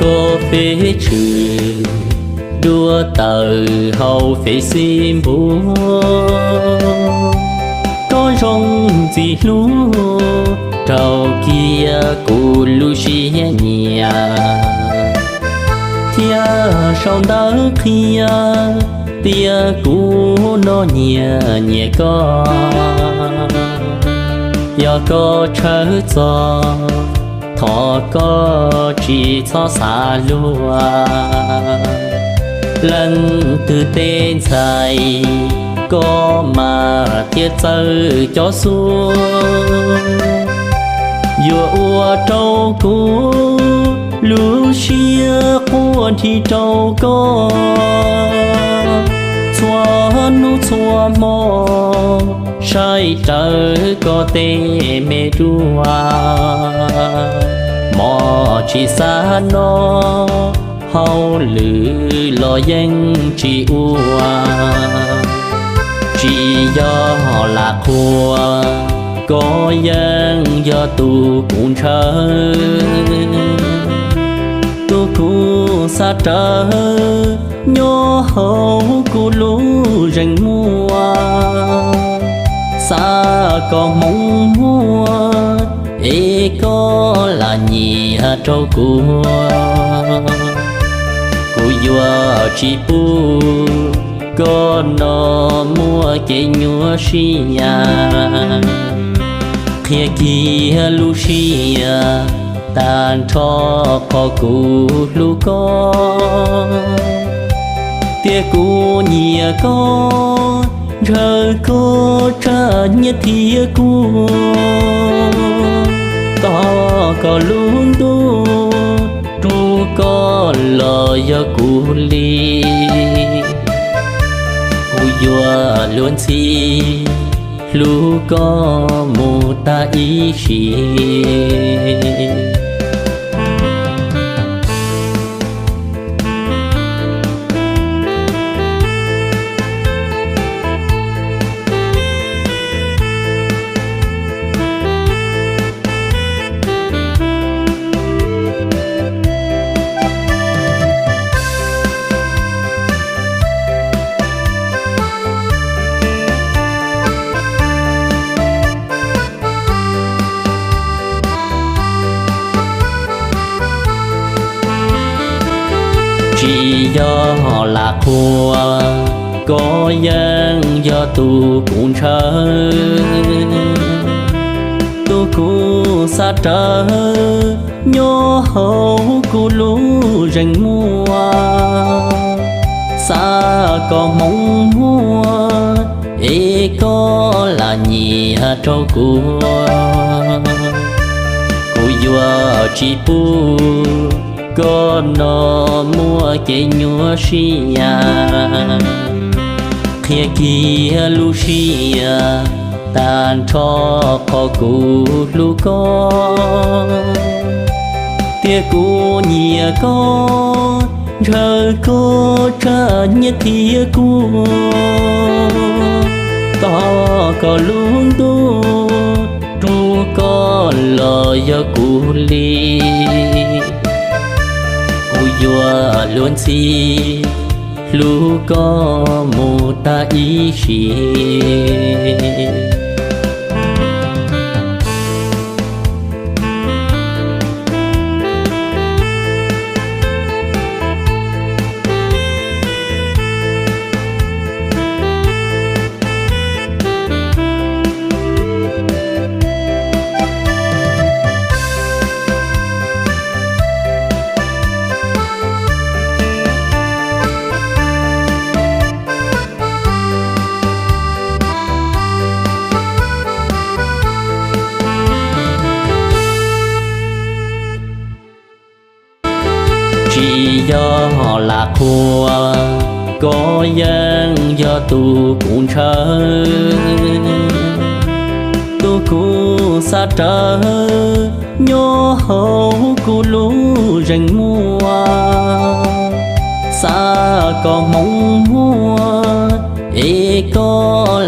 Koj feb tshwm dua tawm hauv Facebook, koj zoo ntxim hlub rau kiag kuv lub siab nyiam, thiab sau ntawv qhia tias kuv no nyiam nyiam koj. Yog koj tshawb txog, thov koj tsis txhob xav luag. Leej twg tej ntxhais koj mas thiaj txawj cov xub, yuav ua rau kuv lub siab quaj nthi rau koj. Txhua hnub txhua hmo saib rawv koj tej me duab, mov tsis xav noj, hauj lwm los yeej tsis ua. Tsis yog lam qhuas, koj yeej yog tus kuv ntshaw, tus kuv xav rawv nyob hauv kuv lub zeem muag. Xav kom hmoov muag es koj lam nyiam rau kuv, kuv yuav tsis pub koj no muaj kev nyuaj siab. Qhia kiag lub siab tag nrho qhov kuv hlub koj, tias kuv nyiam koj, ntshaw koj tshaj nyiaj thiab kuj. Tos kom lub ntuj rub koj los yog kuv li, kuv yuav luag ntxhi hlub koj mus tag ib sim. Tsis yog lam qhuas, koj yeej yog tus kuv ntshaw, tus kuv xav rawv nyob hauv kuv lub zeem muag. Xav kom hmoov muag es koj lam nyiam rau kuv, kuv yuav tsis pub koj no muaj kev nyuaj siab. Qhia kiag lub siab tag nrho qhov kuv hlub koj, tias kuv nyiam koj, ntshaw koj tshaj nyiaj thiab kuj. Tos kom lub ntuj rub koj los yog kuv li, kuv yuav luag ntxhi hlub koj mus tag ib sim. Tsis yog lam qhuas, koj yeej yog tus kuv ntshaw, tus kuv xav rawv nyob hauv kuv lub zeem muag. Xav kom hmoov muag es koj